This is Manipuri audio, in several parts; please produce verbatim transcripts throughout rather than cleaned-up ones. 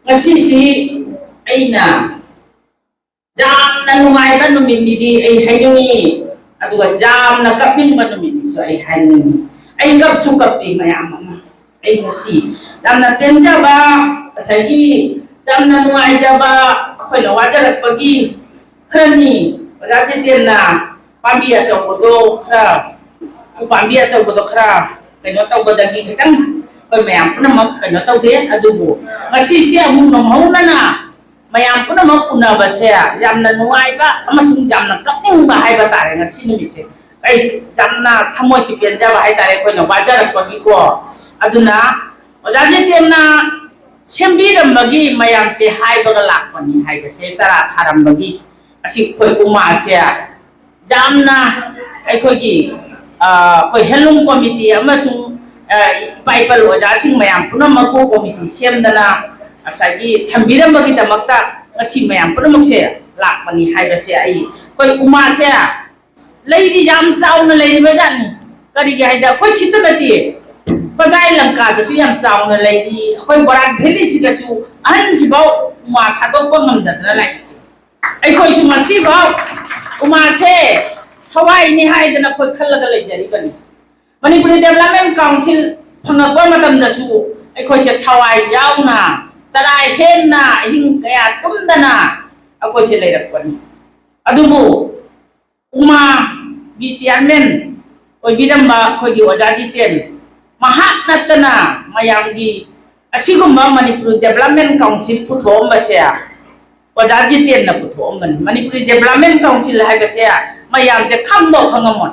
ꯉꯁꯤꯁꯤ ꯑꯩꯅ ꯌꯥꯝꯅ ꯅꯨꯡꯉꯥꯏꯕ ꯅꯨꯃꯤꯠꯅꯤꯗꯤ ꯑꯩ ꯍꯥꯏꯅꯤꯡꯉꯤ, ꯑꯗꯨꯒ ꯌꯥꯝꯅ ꯀꯞꯅꯤꯡꯕ ꯅꯨꯃꯤꯠꯅꯤꯁꯨ ꯑꯩ ꯍꯥꯏꯅꯤꯡꯉꯤ꯫ ꯑꯩ ꯀꯞꯁꯨ ꯀꯞꯄꯤ ꯃꯌꯥꯝ ꯑꯃ꯫ ꯑꯩ ꯉꯁꯤ ꯌꯥꯝꯅ ꯄꯦꯟꯖꯕ, ꯉꯁꯥꯏꯒꯤ ꯌꯥꯝꯅ ꯅꯨꯡꯉꯥꯏꯖꯕ, ꯑꯩꯈꯣꯏꯅ ꯋꯥꯖꯔꯛꯄꯒꯤ ꯈꯔꯅꯤ, ꯑꯣꯖꯥ ꯖꯤꯇꯦꯟꯅ ꯄꯥꯝꯕꯤ ꯑꯆꯧꯕꯗꯣ ꯈꯔ, ꯎꯄꯥꯝꯕꯤ ꯑꯆꯧꯕꯗꯣ ꯈꯔ ꯀꯩꯅꯣ ꯇꯧꯕꯗꯒꯤ ꯈꯤꯇꯪ ꯑꯩꯈꯣꯏ ꯃꯌꯥꯝ ꯄꯨꯝꯅꯃꯛ ꯀꯩꯅꯣ ꯇꯧꯗꯦ꯫ ꯑꯗꯨꯕꯨ ꯉꯁꯤꯁꯦ ꯑꯃꯨꯛ ꯅꯧꯍꯧꯅꯅ ꯃꯌꯥꯝ ꯄꯨꯝꯅꯃꯛ ꯎꯅꯕꯁꯦ ꯌꯥꯝꯅ ꯅꯨꯡꯉꯥꯏꯕ ꯑꯃꯁꯨꯡ ꯌꯥꯝꯅ ꯀꯞꯅꯤꯡꯕ ꯍꯥꯏꯕ ꯇꯥꯔꯦ꯫ ꯉꯁꯤ ꯅꯨꯃꯤꯠꯁꯦ ꯑꯩ ꯌꯥꯝꯅ ꯊꯃꯣꯏꯁꯤ ꯄꯦꯟꯖꯕ ꯍꯥꯏ ꯇꯥꯔꯦ, ꯑꯩꯈꯣꯏꯅ ꯋꯥꯖꯔꯛꯄꯒꯤꯀꯣ꯫ ꯑꯗꯨꯅ ꯑꯣꯖꯥ ꯖꯤꯇꯦꯟꯅ ꯁꯦꯝꯕꯤꯔꯝꯕꯒꯤ ꯃꯌꯥꯝꯁꯦ ꯍꯥꯏꯕꯒ ꯂꯥꯛꯄꯅꯤ ꯍꯥꯏꯕꯁꯦ, ꯆꯔꯥ ꯊꯥꯔꯝꯕꯒꯤ꯫ ꯑꯁꯤ ꯑꯩꯈꯣꯏ ꯎꯃꯥꯁꯦ ꯌꯥꯝꯅ ꯑꯩꯈꯣꯏꯒꯤ, ꯑ, ꯑꯩꯈꯣꯏ ꯍꯦꯟꯂꯨꯝ ꯀꯣꯃꯤꯇꯤ ꯑꯃꯁꯨꯡ, ꯑ, ꯏꯄꯥ ꯏꯄꯜ ꯑꯣꯖꯥꯁꯤꯡ ꯃꯌꯥꯝ ꯄꯨꯝꯅꯃꯛꯄꯨ ꯀꯣꯃꯤꯇꯤ ꯁꯦꯝꯗꯅ ꯉꯁꯥꯏꯒꯤ ꯊꯝꯕꯤꯔꯝꯕꯒꯤꯗꯃꯛꯇ ꯉꯁꯤ ꯃꯌꯥꯝ ꯄꯨꯝꯅꯃꯛꯁꯦ ꯂꯥꯛꯄꯅꯤ ꯍꯥꯏꯕꯁꯦ꯫ ꯑꯩ ꯑꯩꯈꯣꯏ ꯎꯃꯥꯁꯦ ꯂꯩꯗꯤ ꯌꯥꯝ ꯆꯥꯎꯅ ꯂꯩꯔꯤꯕ ꯖꯥꯠꯅꯤ꯫ ꯀꯔꯤꯒꯤ ꯍꯥꯏꯗ ꯑꯩꯈꯣꯏ ꯁꯤꯗ ꯅꯠꯇꯦ, ꯄꯖꯥꯏ ꯂꯪꯀꯥꯗꯁꯨ ꯌꯥꯝ ꯆꯥꯎꯅ ꯂꯩꯔꯤ꯫ ꯑꯩꯈꯣꯏ ꯕꯔꯥꯛ ꯚꯦꯂꯤꯁꯤꯗꯁꯨ ꯑꯍꯟꯁꯤꯐꯥꯎ ꯎꯃꯥ ꯊꯥꯗꯣꯛꯄ ꯉꯝꯗꯗꯅ ꯂꯥꯛꯏꯁꯦ꯫ ꯑꯩꯈꯣꯏꯁꯨ ꯉꯁꯤꯐꯥꯎ ꯎꯃꯥꯁꯦ ꯊꯋꯥꯏꯅꯤ ꯍꯥꯏꯗꯅ ꯑꯩꯈꯣꯏ ꯈꯜꯂꯒ ꯂꯩꯖꯔꯤꯕꯅꯤ꯫ ꯃꯅꯤꯄꯨꯔꯤ ꯗꯦꯕꯂꯞꯃꯦꯟ ꯀꯥꯎꯟꯁꯤꯜ ꯐꯪꯉꯛꯄ ꯃꯇꯝꯗꯁꯨ ꯑꯩꯈꯣꯏꯁꯦ ꯊꯋꯥꯏ ꯌꯥꯎꯅ, ꯆꯔꯥ ꯍꯦꯟꯅ, ꯑꯍꯤꯡ ꯀꯌꯥ ꯇꯨꯝꯗꯅ ꯑꯩꯈꯣꯏꯁꯦ ꯂꯩꯔꯛꯄꯅꯤ꯫ ꯑꯗꯨꯕꯨ ꯎꯃꯥꯒꯤ ꯆꯤꯌꯥꯔꯃꯦꯟ ꯑꯣꯏꯕꯤꯔꯝꯕ ꯑꯩꯈꯣꯏꯒꯤ ꯑꯣꯖꯥ ꯖꯤꯇꯦꯟ, ꯃꯍꯥꯛ ꯅꯠꯇꯅ ꯃꯌꯥꯝꯒꯤ ꯑꯁꯤꯒꯨꯝꯕ ꯃꯅꯤꯄꯨꯔ ꯗꯦꯕꯂꯞꯃꯦꯟ ꯀꯥꯎꯟꯁꯤꯜ ꯄꯨꯊꯣꯛꯑꯝꯕꯁꯦ ꯑꯣꯖꯥ ꯖꯤꯇꯦꯟꯅ ꯄꯨꯊꯣꯛꯑꯝꯕꯅꯤ꯫ ꯃꯅꯤꯄꯨꯔꯤ ꯗꯦꯕꯂꯞꯃꯦꯟ ꯀꯥꯎꯟꯁꯤꯜ ꯍꯥꯏꯕꯁꯦ ꯃꯌꯥꯝꯁꯦ ꯈꯪꯕꯧ ꯈꯪꯉꯝꯃꯣꯏ,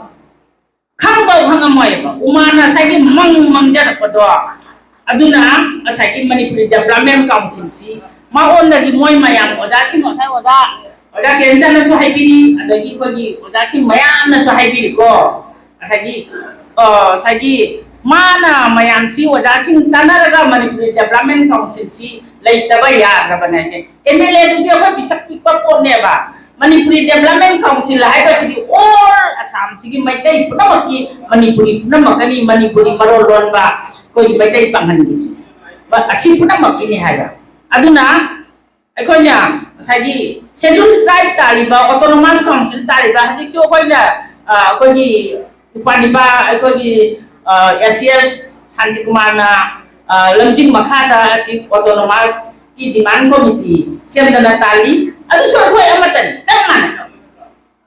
ꯈꯪꯕꯧ ꯈꯪꯉꯝꯃꯣꯏꯕ꯫ ꯎꯃꯥꯅ ꯉꯁꯥꯏꯒꯤ ꯃꯪ ꯃꯪꯖꯔꯛꯄꯗꯣ, ꯑꯗꯨꯅ ꯉꯁꯥꯏꯒꯤ ꯃꯅꯤꯄꯨꯔꯤ ꯗꯦꯕꯂꯞꯃꯦꯟ ꯀꯥꯎꯟꯁꯤꯜꯁꯤ ꯃꯉꯣꯟꯗꯒꯤ ꯃꯣꯏ ꯃꯌꯥꯝ ꯑꯣꯖꯥꯁꯤꯡ, ꯉꯁꯥꯏ ꯑꯣꯖꯥ, ꯑꯣꯖꯥ ꯀꯦꯟꯖꯅꯁꯨ ꯍꯥꯏꯕꯤꯔꯤ, ꯑꯗꯒꯤ ꯑꯩꯈꯣꯏꯒꯤ ꯑꯣꯖꯥꯁꯤꯡ ꯃꯌꯥꯝꯅꯁꯨ ꯍꯥꯏꯕꯤꯔꯤꯀꯣ꯫ ꯉꯁꯥꯏꯒꯤ, ꯑ, ꯉꯁꯥꯏꯒꯤ ꯃꯥꯅ ꯃꯌꯥꯝꯁꯤ ꯑꯣꯖꯥꯁꯤꯡ ꯇꯥꯟꯅꯔꯒ ꯃꯅꯤꯄꯨꯔꯤ ꯗꯦꯕꯂꯞꯃꯦꯟ ꯀꯥꯎꯟꯁꯤꯜꯁꯤ ꯂꯩꯇꯕ ꯌꯥꯗ꯭ꯔꯕꯅꯦ ꯍꯥꯏꯁꯦ꯫ ꯑꯦꯝ ꯑꯦꯜ ꯑꯦꯗꯨꯗꯤ ꯑꯩꯈꯣꯏ ꯄꯤꯁꯛ ꯄꯤꯛꯄ ꯄꯣꯠꯅꯦꯕ꯫ ꯃꯅꯤꯄꯨꯔꯤ ꯗꯦꯕꯂꯞꯃꯦꯟ ꯀꯥꯎꯟꯁꯤꯜ ꯍꯥꯏꯕꯁꯤꯗꯤ ꯑꯣꯜ ꯑꯁꯥꯝꯁꯤꯒꯤ ꯃꯩꯇꯩ ꯄꯨꯝꯅꯃꯛꯀꯤ, ꯃꯅꯤꯄꯨꯔꯤ ꯄꯨꯝꯅꯃꯛꯀꯅꯤ, ꯃꯅꯤꯄꯨꯔꯤ ꯃꯔꯣꯜ ꯂꯣꯟꯕ ꯑꯩꯈꯣꯏꯒꯤ ꯃꯩꯇꯩ ꯄꯥꯡꯒꯜꯒꯤꯁꯤ, ꯑꯁꯤ ꯄꯨꯝꯅꯃꯛꯀꯤꯅꯤ ꯍꯥꯏꯕ꯫ ꯑꯗꯨꯅ ꯑꯩꯈꯣꯏꯅ ꯉꯁꯥꯏꯒꯤ Scheduled Tribe ꯇꯥꯔꯤꯕ, Autonomous Council ꯇꯥꯔꯤꯕ, ꯍꯧꯖꯤꯛꯁꯨ ꯑꯩꯈꯣꯏꯅ, ꯑ, ꯑꯩꯈꯣꯏꯒꯤ ꯎꯄꯥꯅꯤꯄꯥ, ꯑꯩꯈꯣꯏꯒꯤ, ꯑ, ꯑꯦꯁ ꯁꯤ ꯑꯦꯁ ꯁꯥꯟꯇꯤꯀꯨꯃꯥꯔꯅ, ꯑ, ꯂꯝꯖꯤꯡ ꯃꯈꯥꯗ ꯑꯁꯤ Autonomous ꯀꯤ Demand Committee ꯁꯦꯝꯗꯅ ꯇꯥꯜꯂꯤ꯫ ꯑꯗꯨꯁꯨ ꯑꯩꯈꯣꯏ ꯑꯃꯠꯇꯅꯤ, ꯆꯞ ꯃꯥꯟꯅꯩ꯫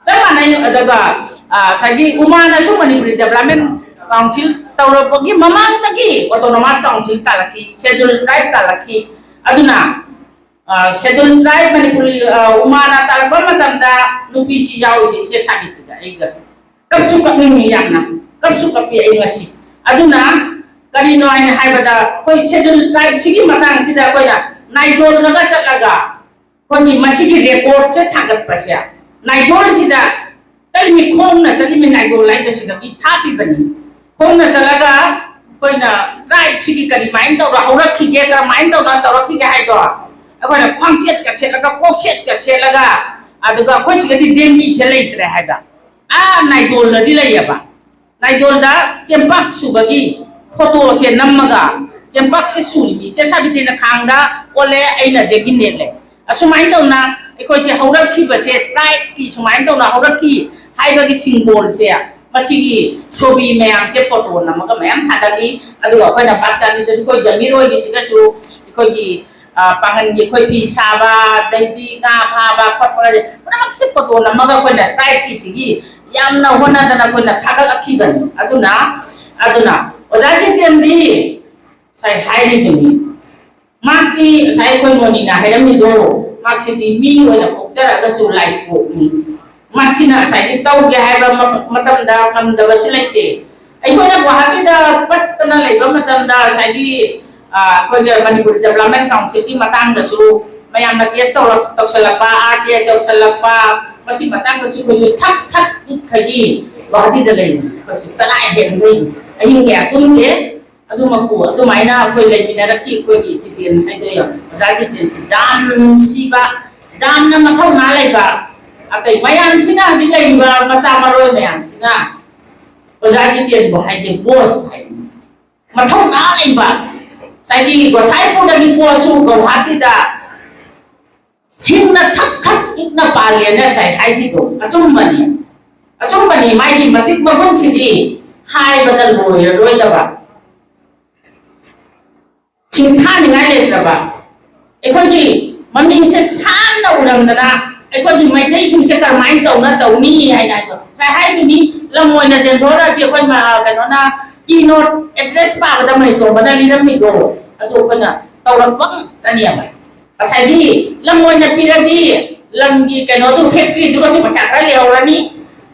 ꯆꯞ ꯃꯥꯟꯅꯩ꯫ ꯑꯗꯨꯒ, ꯑ, ꯉꯁꯥꯏꯒꯤ ꯎꯃꯥꯅꯁꯨ Manipuri Development Council ꯇꯧꯔꯛꯄꯒꯤ ꯃꯃꯥꯡꯗꯒꯤ Autonomous Council ꯇꯥꯜꯂꯛꯈꯤ, Scheduled Tribe ꯇꯥꯜꯂꯛꯈꯤ꯫ ꯑꯗꯨꯅ, ꯑ, Scheduled Tribe ꯃꯅꯤꯄꯨꯔꯤ, ꯑ, ꯎꯃꯥꯅ ꯇꯥꯜꯂꯛꯄ ꯃꯇꯝꯗ ꯅꯨꯄꯤꯁꯤ ꯌꯥꯎꯔꯤꯁꯦ ꯏꯆꯦ ꯁꯥꯕꯤꯇ꯭ꯔꯤꯒ ꯑꯩꯒ꯫ ꯀꯞꯁꯨ ꯀꯞꯅꯤꯡꯉꯤ ꯌꯥꯝꯅ, ꯀꯞꯁꯨ ꯀꯞꯄꯤ ꯑꯩ ꯉꯁꯤ꯫ ꯑꯗꯨꯅ ꯀꯔꯤꯅꯣ ꯍꯥꯏꯅ ꯍꯥꯏꯕꯗ, ꯑꯩꯈꯣꯏ Scheduled Tribe ꯁꯤꯒꯤ ꯃꯇꯥꯡꯁꯤꯗ ꯑꯩꯈꯣꯏꯅ ꯅꯥꯏꯗꯣꯜꯗꯒ ꯆꯠꯂꯒ ꯑꯩꯈꯣꯏꯒꯤ ꯃꯁꯤꯒꯤ record ꯁꯦ ꯊꯥꯡꯒꯠꯄꯁꯦ, ꯅꯥꯏꯗꯣꯜꯁꯤꯗ ꯆꯠꯂꯤꯃꯤ, ꯈꯣꯡꯅ ꯆꯠꯂꯤꯃꯤ, ꯅꯥꯏꯗꯣꯜ ꯍꯥꯏꯕꯁꯤꯗꯒꯤ ꯊꯥꯞꯄꯤꯕꯅꯤ꯫ ꯈꯣꯡꯅ ꯆꯠꯂꯒ ꯑꯩꯈꯣꯏꯅ tribe ꯁꯤꯒꯤ ꯀꯔꯤꯃꯥꯏꯅ ꯇꯧꯔ ꯍꯧꯔꯛꯈꯤꯒꯦ, ꯀꯔꯝꯍꯥꯏꯅ ꯇꯧꯔ ꯇꯧꯔꯛꯈꯤꯒꯦ ꯍꯥꯏꯗꯣ ꯑꯩꯈꯣꯏꯅ ꯈ꯭ꯋꯥꯡꯆꯦꯠꯀ ꯁꯦꯠꯂꯒ, ꯀꯣꯛꯁꯦꯠꯀ ꯁꯦꯠꯂꯒ, ꯑꯗꯨꯒ ꯑꯩꯈꯣꯏ ꯁꯤꯗꯗꯤ ꯗꯦꯡꯒꯤꯁꯦ ꯂꯩꯇ꯭ꯔꯦ ꯍꯥꯏꯕ꯫ ꯑꯥ ꯅꯥꯏꯗꯣꯜꯗꯗꯤ ꯂꯩꯌꯦꯕ꯫ ꯅꯥꯏꯗꯣꯜꯗ ꯆꯦꯡꯄꯥꯛ ꯁꯨꯕꯒꯤ ꯐꯣꯇꯣꯁꯦ ꯅꯝꯃꯒ, ꯆꯦꯡꯄꯥꯛꯁꯦ ꯁꯨꯔꯤꯃꯤ, ꯏꯆꯦ ꯁꯥꯕꯤꯇ꯭ꯔꯤꯅ ꯈꯥꯡꯗ ꯑꯣꯜꯂꯦ, ꯑꯩꯅ ꯗꯦꯒꯤ ꯅꯦꯠꯂꯦ꯫ ꯑꯁꯨꯃꯥꯏꯅ ꯇꯧꯅ ꯑꯩꯈꯣꯏꯁꯦ ꯍꯧꯔꯛꯈꯤꯕꯁꯦ, tribe ꯀꯤ ꯁꯨꯃꯥꯏꯅ ꯇꯧꯅ ꯍꯧꯔꯛꯈꯤ ꯍꯥꯏꯕꯒꯤ symbol ꯁꯦ, ꯃꯁꯤꯒꯤ ꯁꯣꯕꯤ ꯃꯌꯥꯝꯁꯦ ꯐꯣꯇꯣ ꯅꯝꯃꯒ ꯃꯌꯥꯝ ꯊꯥꯒꯠꯂꯤ꯫ ꯑꯗꯨꯒ ꯑꯩꯈꯣꯏꯅ ꯕꯥꯁꯀꯥꯟꯒꯤꯗꯁꯨ ꯑꯩꯈꯣꯏ ꯖꯃꯤꯔꯣꯏꯒꯤꯁꯤꯒꯁꯨ ꯑꯩꯈꯣꯏꯒꯤ, ꯑ, ꯄꯥꯡꯒꯜꯒꯤ ꯑꯩꯈꯣꯏ ꯐꯤ ꯁꯥꯕ, ꯑꯗꯩꯗꯤ ꯉꯥ ꯐꯥꯕ ꯈꯣꯠꯄ, ꯄꯨꯝꯅꯃꯛꯁꯦ ꯐꯣꯇꯣ ꯅꯝꯃꯒ ꯑꯩꯈꯣꯏꯅ tribe ꯀꯤꯁꯤꯒꯤ ꯌꯥꯝꯅ ꯍꯣꯠꯅꯗꯅ ꯑꯩꯈꯣꯏꯅ ꯊꯥꯒꯠꯂꯛꯈꯤꯕꯅꯤ꯫ ꯑꯗꯨꯅ, ꯑꯗꯨꯅ ꯑꯣꯖꯥ ꯖꯤꯇꯦꯟꯗꯤ ꯉꯁꯥꯏ ꯍꯥꯏꯔꯤꯗꯨꯅꯤ, ꯃꯍꯥꯛꯇꯤ ꯉꯁꯥꯏ ꯑꯩꯈꯣꯏ ꯃꯣꯅꯤꯅ ꯍꯥꯏꯔꯝꯃꯤꯗꯣ, ꯃꯍꯥꯛꯁꯤꯗꯤ ꯃꯤ ꯑꯣꯏꯅ ꯄꯣꯛꯆꯔꯛꯑꯒꯁꯨ ꯂꯥꯏ ꯄꯣꯛꯅꯤ꯫ ꯃꯍꯥꯛꯁꯤꯅ ꯉꯁꯥꯏꯒꯤ ꯇꯧꯒꯦ ꯍꯥꯏꯕ ꯃ-, ꯃꯇꯝꯗ ꯉꯝꯗꯕꯁꯨ ꯂꯩꯇꯦ꯫ ꯑꯩꯈꯣꯏꯅ ꯒꯨꯋꯥꯍꯥꯇꯤꯗ ꯄꯠꯇꯅ ꯂꯩꯕ ꯃꯇꯝꯗ ꯉꯁꯥꯏꯒꯤ, ꯑ, ꯑꯩꯈꯣꯏꯒꯤ ꯃꯅꯤꯄꯨꯔ Development Council ꯒꯤ ꯃꯇꯥꯡꯗꯁꯨ ꯃꯌꯥꯝꯅ case ꯇꯧꯔꯛ-, ꯇꯧꯁꯜꯂꯛꯄ, ꯑꯥꯔ ꯇꯤ ꯑꯥꯏ ꯇꯧꯁꯜꯂꯛꯄ, ꯃꯁꯤ ꯃꯇꯥꯡꯗꯁꯨ ꯑꯩꯈꯣꯏꯁꯨ ꯊꯛ ꯊꯛ ꯅꯤꯛꯈꯒꯤ ꯒꯨꯋꯥꯍꯥꯇꯤꯗ ꯂꯩꯔꯤꯅꯤ꯫ ꯑꯩꯈꯣꯏꯁꯨ ꯆꯔꯥ ꯍꯦꯟꯕꯩ ꯑꯍꯤꯡ ꯀꯌꯥ ꯇꯨꯝꯗꯦ꯫ ꯑꯗꯨꯃꯛꯄꯨ ꯑꯗꯨꯃꯥꯏꯅ ꯑꯩꯈꯣꯏ ꯂꯩꯃꯤꯟꯅꯔꯛꯈꯤ꯫ ꯑꯩꯈꯣꯏꯒꯤ ꯖꯤꯇꯦꯟ ꯍꯥꯏꯗꯣ ꯌꯥꯝ, ꯑꯣꯖꯥ ꯖꯤꯇꯦꯟꯁꯤ ꯌꯥꯝ ꯅꯨꯡꯁꯤꯕ, ꯌꯥꯝꯅ ꯃꯊꯧꯅꯥ ꯂꯩꯕ, ꯑꯇꯩ ꯃꯌꯥꯝꯁꯤꯅ, ꯍꯧꯖꯤꯛ ꯂꯩꯔꯤꯕ ꯃꯆꯥ ꯃꯔꯣꯏ ꯃꯌꯥꯝꯁꯤꯅ ꯑꯣꯖꯥ ꯖꯤꯇꯦꯟꯕꯨ ꯍꯥꯏꯗꯤ boss ꯍꯥꯏ, ꯃꯊꯧꯅꯥ ꯂꯩꯕ, ꯉꯁꯥꯏꯒꯤ ꯒꯣꯁꯥꯏꯄꯨꯔꯗꯒꯤ ꯄꯣꯠꯁꯨ ꯒꯧꯍꯥꯇꯤꯗ ꯍꯤꯡꯅ ꯊꯛ ꯊꯛ ꯏꯛꯅ ꯄꯥꯜꯂꯦꯅ ꯉꯁꯥꯏ ꯍꯥꯏꯈꯤꯗꯣ ꯑꯆꯨꯝꯕꯅꯤ꯫ ꯑꯆꯨꯝꯕꯅꯤ, ꯃꯥꯒꯤ ꯃꯇꯤꯛ ꯃꯒꯨꯟꯁꯤꯗꯤ ꯍꯥꯏꯕꯗ ꯂꯣꯏꯔꯔꯣꯏꯗꯕ, ꯁꯤꯡꯊꯥꯅꯤꯡꯉꯥꯏ ꯂꯩꯇ꯭ꯔꯕ꯫ ꯑꯩꯈꯣꯏꯒꯤ ꯃꯃꯤꯡꯁꯦ ꯁꯥꯟꯅ ꯎꯔꯝꯗꯅ ꯑꯩꯈꯣꯏꯒꯤ ꯃꯩꯇꯩꯁꯤꯡꯁꯦ ꯀꯔꯝꯍꯥꯏꯅ ꯇꯧꯅ ꯇꯧꯅꯤ ꯍꯥꯏꯅ ꯍꯥꯏꯗꯣ ꯉꯁꯥꯏ ꯍꯥꯏꯗꯨꯅꯤ꯫ ꯂꯝ ꯑꯣꯏꯅ ꯇꯦꯟꯊꯣꯔꯛꯑꯗꯤ ꯑꯩꯈꯣꯏ ꯃ-, ꯀꯩꯅꯣꯅ ꯀꯤ ꯅꯣꯠ ꯑꯦꯗ꯭ꯔꯦꯁ ꯄꯥꯕꯗ ꯃꯅꯤꯇꯣꯝꯕꯅ ꯂꯤꯔꯝꯃꯤꯗꯣ ꯑꯗꯨ ꯑꯩꯈꯣꯏꯅ ꯇꯧꯔꯛꯄ ꯉꯥꯛꯇꯅꯦꯕ꯫ ꯉꯁꯥꯏꯒꯤ ꯂꯝ ꯑꯣꯏꯅ ꯄꯤꯔꯗꯤ ꯂꯝꯒꯤ ꯀꯩꯅꯣꯗꯨ ꯐꯦꯛꯇ꯭ꯔꯤꯗꯨꯒꯁꯨ ꯄꯩꯁꯥ ꯈꯔ ꯂꯩꯍꯧꯔꯅꯤ,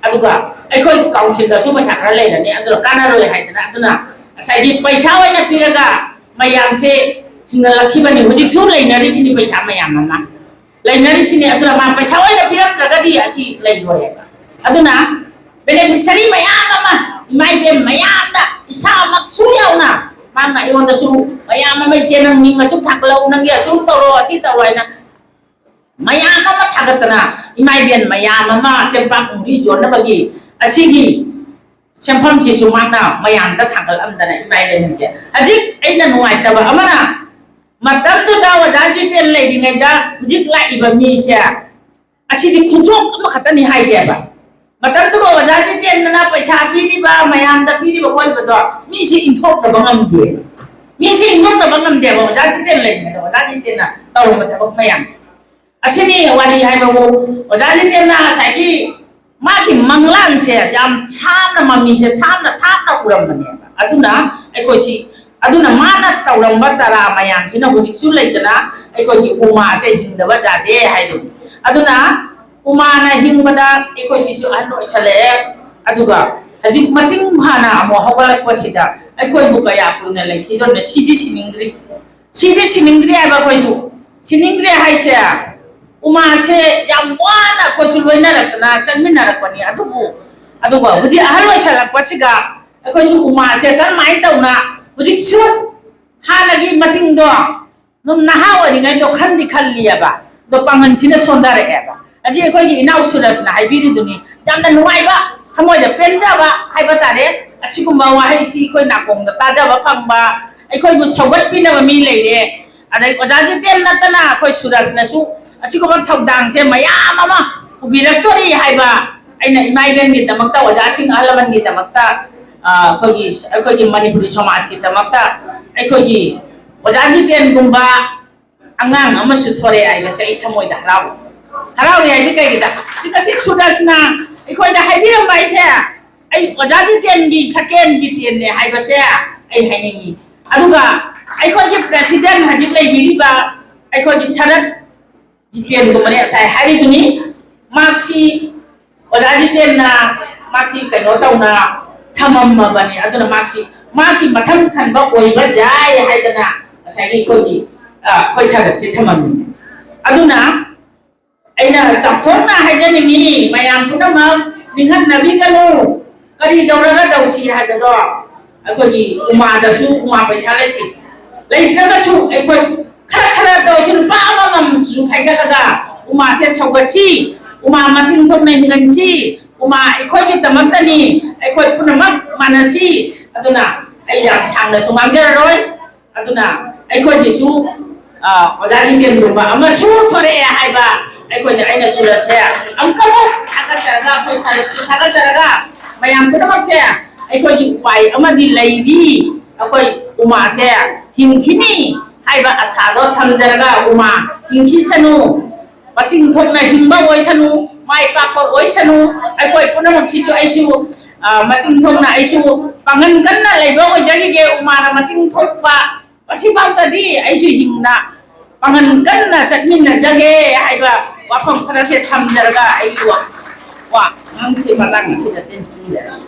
ꯑꯗꯨꯒ ꯑꯩꯈꯣꯏ ꯀꯥꯎꯟꯁꯤꯜꯗꯁꯨ ꯄꯩꯁꯥ ꯈꯔ ꯂꯩꯔꯅꯤ, ꯑꯗꯨꯅ ꯀꯥꯟꯅꯔꯣꯏ ꯍꯥꯏꯗꯅ꯫ ꯑꯗꯨꯅ ꯉꯁꯥꯏꯒꯤ ꯄꯩꯁꯥ ꯑꯣꯏꯅ ꯄꯤꯔꯒ ꯃꯌꯥꯝꯁꯦ ꯍꯤꯡꯒꯠꯂꯛꯈꯤꯕꯅꯤ꯫ ꯍꯧꯖꯤꯛꯁꯨ ꯂꯩꯅꯔꯤꯁꯤꯅꯤ ꯄꯩꯁꯥ ꯃꯌꯥꯝ ꯑꯃ ꯂꯩꯅꯔꯤꯁꯤꯅꯤ꯫ ꯑꯗꯨꯅ ꯃꯥ ꯄꯩꯁꯥ ꯑꯣꯏꯅ ꯄꯤꯔꯛꯇ꯭ꯔꯒꯗꯤ ꯑꯁꯤ ꯂꯩꯔꯣꯏ ꯍꯥꯏꯕ꯫ ꯑꯗꯨꯅ ꯕꯦꯅꯤꯐꯤꯁꯔꯤ ꯃꯌꯥꯝ ꯑꯃ, ꯏꯃꯥ ꯏꯕꯦꯟ ꯃꯌꯥꯝꯗ ꯏꯁꯥꯃꯛꯁꯨ ꯌꯥꯎꯅ ꯃꯥꯅ ꯑꯩꯉꯣꯟꯗꯁꯨ ꯃꯌꯥꯝ ꯑꯃ, "ꯏꯆꯦ, ꯅꯪ ꯃꯤꯡ ꯑꯁꯨꯛ ꯊꯥꯡꯒꯠꯂꯛꯎ, ꯅꯪꯒꯤ ꯑꯁꯨꯛ ꯇꯧꯔꯣ, ꯑꯁꯤ ꯇꯧꯔꯣ" ꯍꯥꯏꯅ ꯃꯌꯥꯝ ꯑꯃ ꯊꯥꯒꯠꯇꯅ, ꯏꯃꯥ ꯏꯕꯦꯟ ꯃꯌꯥꯝ ꯑꯃ ꯆꯦꯡꯄꯥꯛ ꯃꯨꯔꯤ ꯌꯣꯟꯅꯕꯒꯤ ꯑꯁꯤꯒꯤ ꯁꯦꯟꯐꯝꯁꯤꯁꯨ ꯃꯥꯅ ꯃꯌꯥꯝꯗ ꯊꯥꯡꯒꯠꯂꯝꯗꯅ, ꯏꯃꯥ ꯏꯕꯦꯟꯁꯦ꯫ ꯍꯧꯖꯤꯛ ꯑꯩꯅ ꯅꯨꯡꯉꯥꯏꯇꯕ ꯑꯃꯅ, ꯃꯇꯝꯗꯨꯗ ꯑꯣꯖꯥ ꯖꯤꯇꯦꯟ ꯂꯩꯔꯤꯉꯩꯗ ꯍꯧꯖꯤꯛ ꯂꯥꯛꯏꯕ ꯃꯤꯁꯦ, ꯑꯁꯤꯗꯤ ꯈꯨꯟꯊꯣꯛ ꯑꯃꯈꯛꯇꯅꯤ ꯍꯥꯏꯒꯦꯕ꯫ ꯃꯇꯝꯗꯨꯒ ꯑꯣꯖꯥ ꯖꯤꯇꯦꯟꯗꯅ ꯄꯩꯁꯥ ꯄꯤꯔꯤꯕ, ꯃꯌꯥꯝꯗ ꯄꯤꯔꯤꯕ ꯈꯣꯠꯂꯤꯕꯗꯣ ꯃꯤꯁꯤ ꯏꯟꯊꯣꯛꯇꯕ ꯉꯝꯗꯦꯕ꯫ ꯃꯤꯁꯤ ꯏꯟꯊꯣꯛꯇꯕ ꯉꯝꯗꯦꯕ ꯑꯣꯖꯥ ꯖꯤꯇꯦꯟ ꯂꯩꯔꯤꯉꯩꯗ, ꯑꯣꯖꯥ ꯖꯤꯇꯦꯟꯅ ꯇꯧꯔꯝꯕ ꯊꯕꯛ ꯃꯌꯥꯝꯁꯦ꯫ ꯑꯁꯤꯅꯤ ꯋꯥꯔꯤ ꯍꯥꯏꯕꯕꯨ, ꯑꯣꯖꯥ ꯖꯤꯇꯦꯟꯅ ꯉꯁꯥꯏꯒꯤ ꯃꯥꯒꯤ ꯃꯪꯂꯥꯟꯁꯦ ꯌꯥꯝ ꯁꯥꯡꯅ, ꯃꯃꯤꯁꯦ ꯁꯥꯡꯅ ꯊꯥꯞꯅ ꯎꯔꯝꯕꯅꯦꯕ꯫ ꯑꯗꯨꯅ ꯑꯩꯈꯣꯏꯁꯤ, ꯑꯗꯨꯅ ꯃꯥꯅ ꯇꯧꯔꯝꯕ ꯆꯥꯔꯥ ꯃꯌꯥꯝꯁꯤꯅ ꯍꯧꯖꯤꯛꯁꯨ ꯂꯩꯗꯅ ꯑꯩꯈꯣꯏꯒꯤ ꯎꯃꯥꯁꯦ ꯍꯤꯡꯗꯕ ꯌꯥꯗꯦ ꯍꯥꯏꯗꯨꯅꯤ꯫ ꯑꯗꯨꯅ ꯎꯃꯥꯅ ꯍꯤꯡꯕꯗ ꯑꯩꯈꯣꯏ ꯁꯤꯁꯨ ꯑꯍꯟ ꯑꯣꯏꯁꯜꯂꯛꯑꯦ꯫ ꯑꯗꯨꯒ ꯍꯧꯖꯤꯛ ꯃꯇꯤꯡ ꯐꯥꯅ ꯑꯃꯨꯛ ꯍꯧꯒꯠꯂꯛꯄꯁꯤꯗ ꯑꯩꯈꯣꯏꯕꯨ ꯀꯌꯥ ꯀꯨꯏꯅ ꯂꯩꯈꯤꯗꯣꯏꯅꯣ? ꯁꯤꯗꯤ ꯁꯤꯅꯤꯡꯗ꯭ꯔꯤ꯫ ꯁꯤꯗꯤ ꯁꯤꯅꯤꯡꯗ꯭ꯔꯤ ꯍꯥꯏꯕ ꯑꯩꯈꯣꯏꯁꯨ꯫ ꯁꯤꯅꯤꯡꯗ꯭ꯔꯦ ꯍꯥꯏꯁꯦ, ꯎꯃꯥꯁꯦ ꯌꯥꯝ ꯋꯥꯅ ꯑꯩꯈꯣꯏꯁꯨ ꯂꯣꯏꯅꯔꯛꯇꯅ ꯆꯠꯃꯤꯟꯅꯔꯛꯄꯅꯤ꯫ ꯑꯗꯨꯕꯨ, ꯑꯗꯨꯒ ꯍꯧꯖꯤꯛ ꯑꯍꯜ ꯑꯣꯏꯁꯜꯂꯛꯄꯁꯤꯒ ꯑꯩꯈꯣꯏꯁꯨ ꯎꯃꯥꯁꯦ ꯀꯔꯝꯍꯥꯏꯅ ꯇꯧꯅ ꯍꯧꯖꯤꯛꯁꯨ ꯍꯥꯟꯅꯒꯤ ꯃꯇꯤꯡꯗꯣ ꯑꯗꯨꯝ ꯅꯍꯥ ꯑꯣꯏꯔꯤꯉꯩꯗꯣ ꯈꯟꯗꯤ ꯈꯜꯂꯤꯑꯕ, ꯑꯗꯣ ꯄꯥꯡꯒꯜꯁꯤꯅ ꯁꯣꯟꯊꯔꯛꯑꯦꯕ꯫ ꯍꯧꯖꯤꯛ ꯑꯩꯈꯣꯏꯒꯤ ꯏꯅꯥꯎ ꯁꯨꯔꯖꯅ ꯍꯥꯏꯕꯤꯔꯤꯗꯨꯅꯤ, ꯌꯥꯝꯅ ꯅꯨꯡꯉꯥꯏꯕ, ꯊꯃꯣꯏꯗ ꯄꯦꯟꯖꯕ ꯍꯥꯏꯕ ꯇꯥꯔꯦ꯫ ꯑꯁꯤꯒꯨꯝꯕ ꯋꯥꯍꯩꯁꯤ ꯑꯩꯈꯣꯏ ꯅꯥꯀꯣꯡꯗ ꯇꯥꯖꯕ ꯐꯪꯕ, ꯑꯩꯈꯣꯏꯕꯨ ꯁꯧꯒꯠꯄꯤꯅꯕ ꯃꯤ ꯂꯩꯔꯦ꯫ ꯑꯗꯩ ꯑꯣꯖꯥ ꯖꯤꯇꯦꯟ ꯅꯠꯇꯅ ꯑꯩꯈꯣꯏ ꯁꯨꯔꯖꯅꯁꯨ ꯑꯁꯤꯒꯨꯝꯕ ꯊꯧꯗꯥꯡꯁꯦ ꯃꯌꯥꯝ ꯑꯃ ꯄꯨꯕꯤꯔꯛꯇꯣꯔꯤ ꯍꯥꯏꯕ ꯑꯩꯅ ꯏꯃꯥ ꯏꯕꯦꯟꯒꯤꯗꯃꯛꯇ, ꯑꯣꯖꯥꯁꯤꯡ ꯑꯍꯜ ꯂꯃꯟꯒꯤꯗꯃꯛꯇ, ꯑ, ꯑꯩꯈꯣꯏꯒꯤ, ꯑꯩꯈꯣꯏꯒꯤ ꯃꯅꯤꯄꯨꯔꯤ ꯁꯃꯥꯖꯀꯤꯗꯃꯛꯇ ꯑꯩꯈꯣꯏꯒꯤ ꯑꯣꯖꯥ ꯖꯤꯇꯦꯟꯒꯨꯝꯕ ꯑꯉꯥꯡ ꯑꯃꯁꯨ ꯊꯣꯔꯛꯑꯦ ꯍꯥꯏꯕꯁꯦ ꯑꯩ ꯊꯃꯣꯏꯗ ꯍꯔꯥꯎꯏ꯫ ꯍꯔꯥꯎꯏ ꯍꯥꯏꯗꯤ ꯀꯩꯒꯤꯗ? ꯉꯁꯤ ꯁꯨꯔꯖꯅ ꯑꯩꯈꯣꯏꯗ ꯍꯥꯏꯕꯤꯔꯝꯕ ꯍꯥꯏꯁꯦ, ꯑꯩ ꯑꯣꯖꯥ ꯖꯤꯇꯦꯟꯒꯤ ꯁꯀꯦꯟ ꯖꯤꯇꯦꯟꯅꯦ ꯍꯥꯏꯕꯁꯦ ꯑꯩ ꯍꯥꯏꯅꯤꯡꯉꯤ꯫ ꯑꯗꯨꯒ ꯑꯩꯈꯣꯏꯒꯤ ꯄ꯭ꯔꯦꯁꯤꯗꯦꯟ ꯍꯧꯖꯤꯛ ꯂꯩꯕꯤꯔꯤꯕ ꯑꯩꯈꯣꯏꯒꯤ ꯁꯔꯠ ꯖꯤꯇꯦꯟꯒꯨꯝꯕꯅꯦ ꯉꯁꯥꯏ ꯍꯥꯏꯔꯤꯗꯨꯅꯤ꯫ ꯃꯍꯥꯛꯁꯤ ꯑꯣꯖꯥ ꯖꯤꯇꯦꯟꯅ ꯃꯍꯥꯛꯁꯤ ꯀꯩꯅꯣ ꯇꯧꯅ ꯊꯝꯃꯝꯃꯕꯅꯤ꯫ ꯑꯗꯨꯅ ꯃꯍꯥꯛꯁꯤ ꯃꯥꯒꯤ ꯃꯊꯪ ꯈꯟꯕ ꯑꯣꯏꯕ ꯌꯥꯏ ꯍꯥꯏꯗꯅ ꯉꯁꯥꯏꯒꯤ ꯑꯩꯈꯣꯏꯒꯤ, ꯑ, ꯑꯩꯈꯣꯏ ꯁꯔꯠꯁꯦ ꯊꯝꯃꯝꯃꯤ꯫ ꯑꯗꯨꯅ ꯑꯩꯅ ꯆꯥꯎꯊꯣꯛꯅ ꯍꯥꯏꯖꯅꯤꯡꯉꯤ, ꯃꯌꯥꯝ ꯄꯨꯝꯅꯃꯛ ꯅꯤꯡꯍꯟꯅꯕꯤꯒꯅꯨ꯫ ꯀꯔꯤ ꯇꯧꯔꯒ ꯇꯧꯁꯤ ꯍꯥꯏꯕꯗꯣ, ꯑꯩꯈꯣꯏꯒꯤ ꯎꯃꯥꯗꯁꯨ ꯎꯃꯥ ꯄꯩꯁꯥ ꯂꯩꯇꯦ꯫ ꯂꯩꯇ꯭ꯔꯒꯁꯨ ꯑꯩꯈꯣꯏ ꯈꯔ ꯈꯔ ꯇꯧꯔꯁꯨ ꯂꯨꯄꯥ ꯑꯃꯃꯝꯁꯨ ꯈꯥꯏꯒꯠꯂꯒ ꯎꯃꯥꯁꯦ ꯁꯧꯒꯠꯁꯤ, ꯎꯃꯥ ꯃꯇꯤꯡ ꯊꯣꯛꯅ ꯍꯤꯡꯍꯟꯁꯤ, ꯎꯃꯥ ꯑꯩꯈꯣꯏꯒꯤꯗꯃꯛꯇꯅꯤ, ꯑꯩꯈꯣꯏ ꯄꯨꯝꯅꯃꯛ ꯃꯥꯟꯅꯁꯤ꯫ ꯑꯗꯨꯅ ꯑꯩ ꯌꯥꯝ ꯁꯥꯡꯅꯁꯨ ꯉꯥꯡꯖꯔꯔꯣꯏ꯫ ꯑꯗꯨꯅ ꯑꯩꯈꯣꯏꯒꯤꯁꯨ, ꯑ, ꯑꯣꯖꯥ ꯖꯤꯇꯦꯟꯒꯨꯝꯕ ꯑꯃꯁꯨ ꯊꯣꯔꯛꯑꯦ ꯍꯥꯏꯕ ꯑꯩꯈꯣꯏꯅ, ꯑꯩꯅ ꯁꯨꯔꯖꯁꯦ ꯑꯃꯨꯛꯇꯃꯛ ꯊꯥꯒꯠꯆꯔꯒ, ꯑꯩꯈꯣꯏ ꯁꯔꯠꯁꯨ ꯊꯥꯒꯠꯆꯔꯒ, ꯃꯌꯥꯝ ꯄꯨꯝꯅꯃꯛꯁꯦ ꯑꯩꯈꯣꯏꯒꯤ ꯎꯄꯥꯏ ꯑꯃꯗꯤ ꯂꯩꯔꯤ꯫ ꯑꯩꯈꯣꯏ ꯎꯃꯥꯁꯦ ꯍꯤꯡꯈꯤꯅꯤ ꯍꯥꯏꯕ ꯑꯁꯥꯗꯣ ꯊꯝꯖꯔꯒ, ꯎꯃꯥ ꯍꯤꯡꯈꯤꯁꯅꯨ, ꯃꯇꯤꯡ ꯊꯣꯛꯅ ꯍꯤꯡꯕ ꯑꯣꯏꯁꯅꯨ, ꯃꯥꯏ ꯄꯥꯛꯄ ꯑꯣꯏꯁꯅꯨ꯫ ꯑꯩꯈꯣꯏ ꯄꯨꯝꯅꯃꯛꯁꯤꯁꯨ ꯑꯩꯁꯨ, ꯑ, ꯃꯇꯤꯡ ꯊꯣꯛꯅ ꯑꯩꯁꯨ ꯄꯥꯡꯒꯜ ꯀꯟꯅ ꯂꯩꯕ ꯑꯣꯏꯖꯈꯤꯒꯦ꯫ ꯎꯃꯥꯅ ꯃꯇꯤꯡ ꯊꯣꯛꯄ ꯃꯁꯤꯐꯥꯎꯗꯗꯤ ꯑꯩꯁꯨ ꯍꯤꯡꯅ ꯄꯥꯡꯒꯜ ꯀꯟꯅ ꯆꯠꯃꯤꯟꯅꯖꯒꯦ ꯍꯥꯏꯕ ꯋꯥꯐꯝ ꯈꯔꯁꯦ ꯊꯝꯖꯔꯒ ꯑꯩꯒꯤ ꯋꯥ-, ꯋꯥ ꯉꯥꯡꯁꯤ ꯃꯇꯥꯡ ꯑꯁꯤꯗ ꯇꯦꯟꯁꯤꯟꯖꯔꯒꯦ꯫